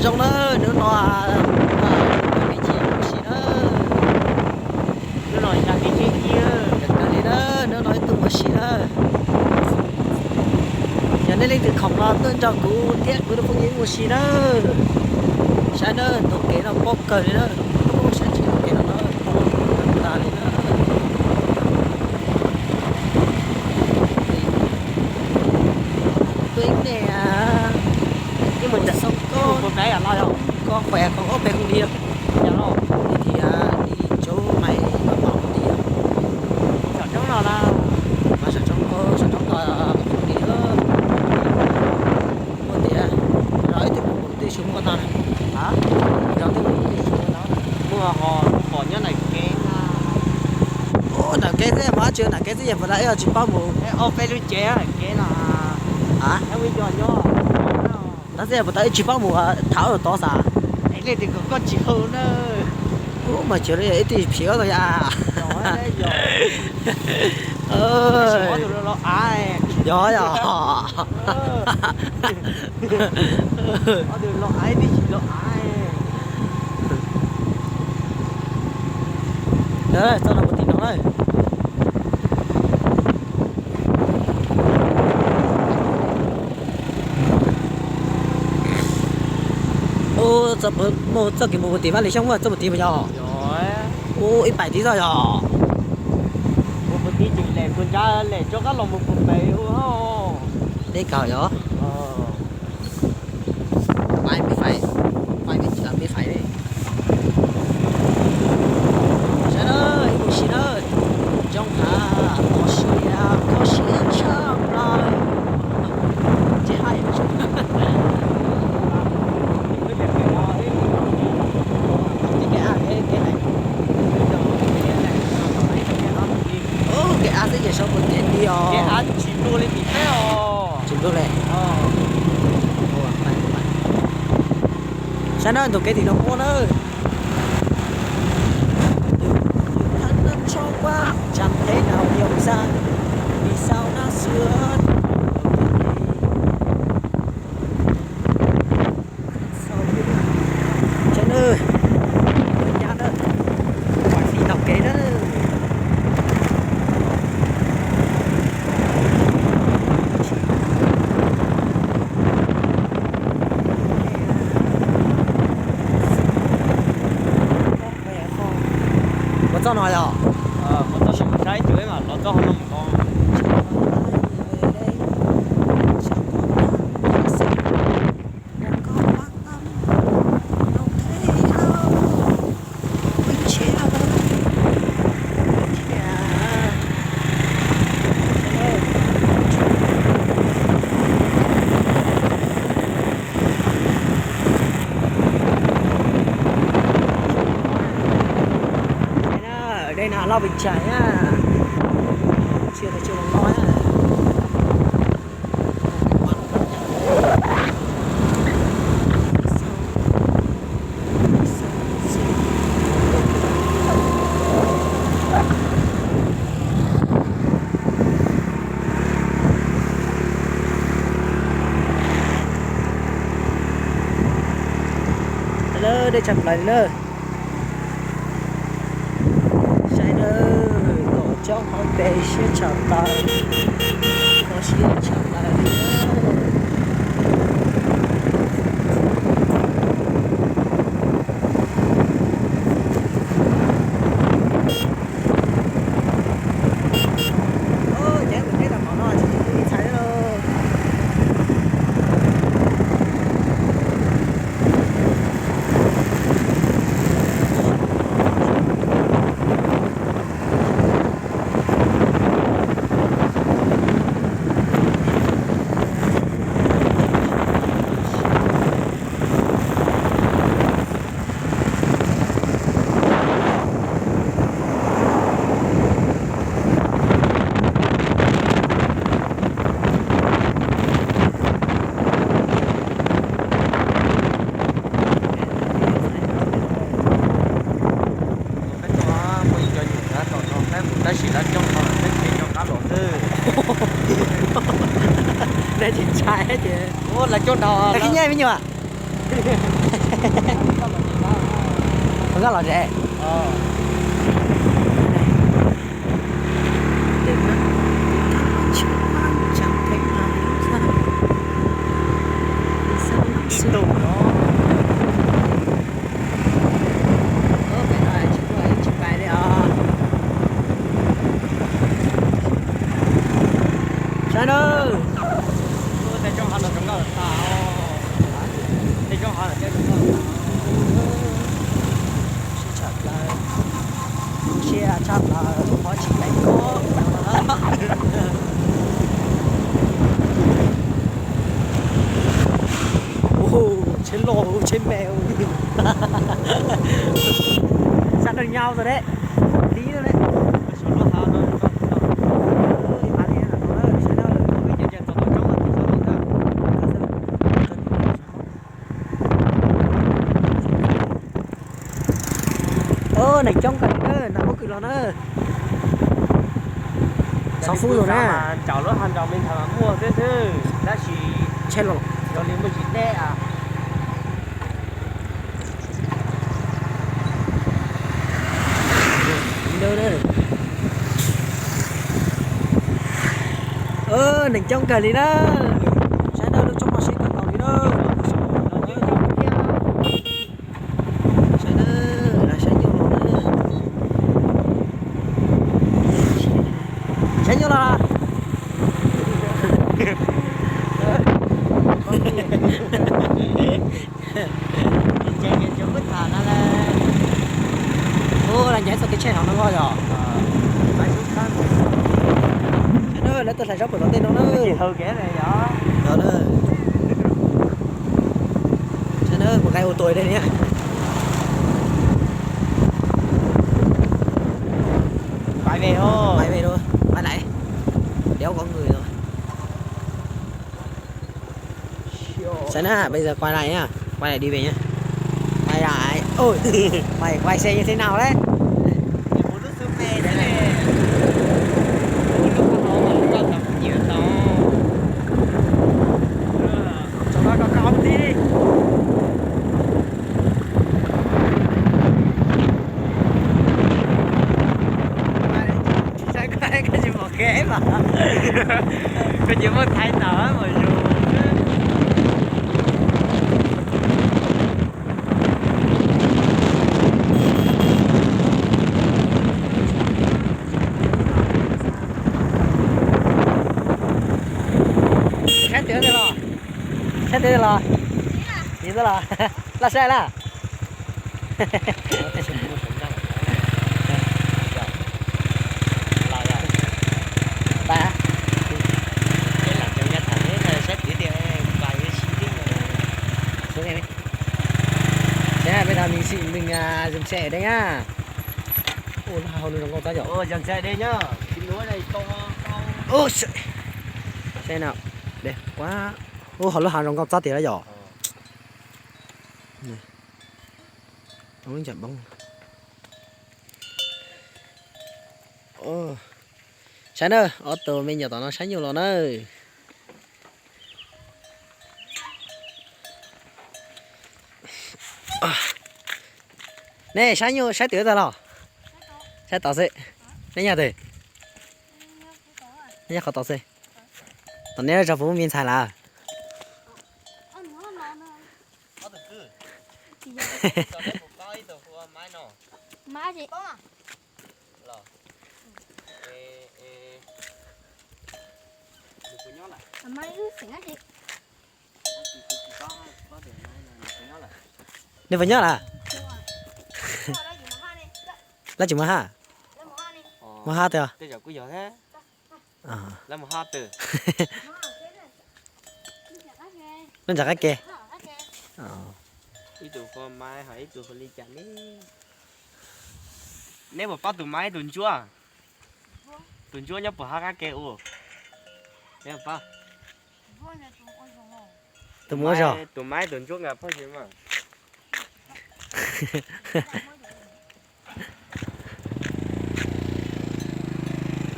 Zoo na, hnub no, hnub no ib tug mus ua si na. Hnub no ib tug mus ua si na. Yog nej leej twg khoom los tuaj nrog kuv thiab kuv tus phooj ywg mus ua si na. Saib na, tus kev no pob kawg li na. Saib tsis tus kev no na, tas li na. Tuaj ib pliag, ib mus xoo koj, koj pais koj ob peb koom li, li tias li cov mais koj pom tias, mas saum roob ko koom li, muaj tias, zos ib tug mus twj xyoo muaj tag na, zos twb mus twj xyoo muaj tag. Muaj ho pom nyob nram kev na. Ua nram kev xwb mas, tsis nram kev xwb yog puas tau ib tsis paub mus. Ob peb lub tsev nram kev no. Tab sis puas tau ib tsis paub mus thaum ub tod xav. Leej twg kom koj tsis hu na. Ub, mas tsis ib tug phim tau ya. Yog yog. Txoj no puag tim no na. Ub, txoj kev mus puag tim Vaj Lis Xyooj, txoj puag tim mas yog. Ub, ib pais tib txoj yog. Deb kawg yog. Pais, pais, pais, pais. Saib na, ib mus si na, zoo heev, kho siab, kho siab tshaj plaws. Tsis hais, kev av, kev av xwb ces sau puag tim li os. Tsis nplug li. Saib na, tus kev tim no muaj na. Saib na, ua cas na, pais tsis taus kev na. Ua txoj no yog. Dej no loj pes tsawg na. Tsis tau tsis los no na. Lawm, dej tshaj plaws li na. Saib na, kom tsob hauv pes siab tshaj plaws, kho siab tshaj plaws li. Ces mus teb rau qhov no tsis txhais li lauj. Peb tuaj mus cov nyuam qhuav tom no peb mus tab sis lawv coob dhau lawm peb tsis nco qab los xwb. Dej tsis ntshai ces. Ua lawv coob dhau. Koj khib nyiab me nyuam. Koj los tsev. Saib nawb. Sib tshaj plaws, sib tshaj plaws, qhov tsis pem ko. Tsheb loj, tsheb me. Sab dawj nyab tau deb. Li no ne. Neeg coob kawg li na, nag muab kws los na. Xov fub los na. Nraud lub hav nraud me ntsis mas muaj xwb xwb, tab sis tsheb los zoo li muaj tsis deb. Neeg coob kawg li na. Saib na, lub tshoob no siab kawg nkaus li na. Saib na, saib nyuj los na. Saib nyuj los. Ua, las ncav txoj kev tsheb no no yog. Lawv tuaj hlais zaub puag tom tej no na. Mus nqaij ua tua li thiab. Quay về thôi. Quay về thôi. Quay lại. Đéo có người rồi. Saib na, bây giờ quay lại nhá. Quay lại đi về nhá. Quay lại. Ôi, mày quay xe như thế nào đấy? Trong đó có, có ông tí đi. Saib koj, koj tsis pom kev mas. Koj tsis muaj thaiv tawm mas zoo. Saib twg los? Saib twg los? Yus twb los. Laj saib laj. Saib peb tau nws sim nws dừng xe ở đây nhá. Ôi, lub hav zoo nkauj txob yom. Ôi, dừng xe ở đây nhá. Ôi, sao, sao nào. Đẹp quá. Ôi, hauv lub hav zoo nkauj txob tiag lawm yom. Saib na, ob tug me nyuam tom no saib nyuj los na. Nej saib nyuj saib twg tag los? Saib tod xwb. Nej nyob twg? Nej nyob qhov tod xwb. Tom nej zos puas muaj me ntxhais lawm? Nws puas nyob lawm? Lawv tsis muaj haj? Muaj haj twg? Lawv mus haj twg? Lawv ntawm qab ke. Ib tug hu Maiv, ho ib tug hu li cas ne? Neb puas paub tus Maiv tus Ntsuab? Tus Ntsuab nyob puag hab qab ke ua. Neb puas paub? Tus Maiv, tus Ntsuab nkawd phooj ywg mas.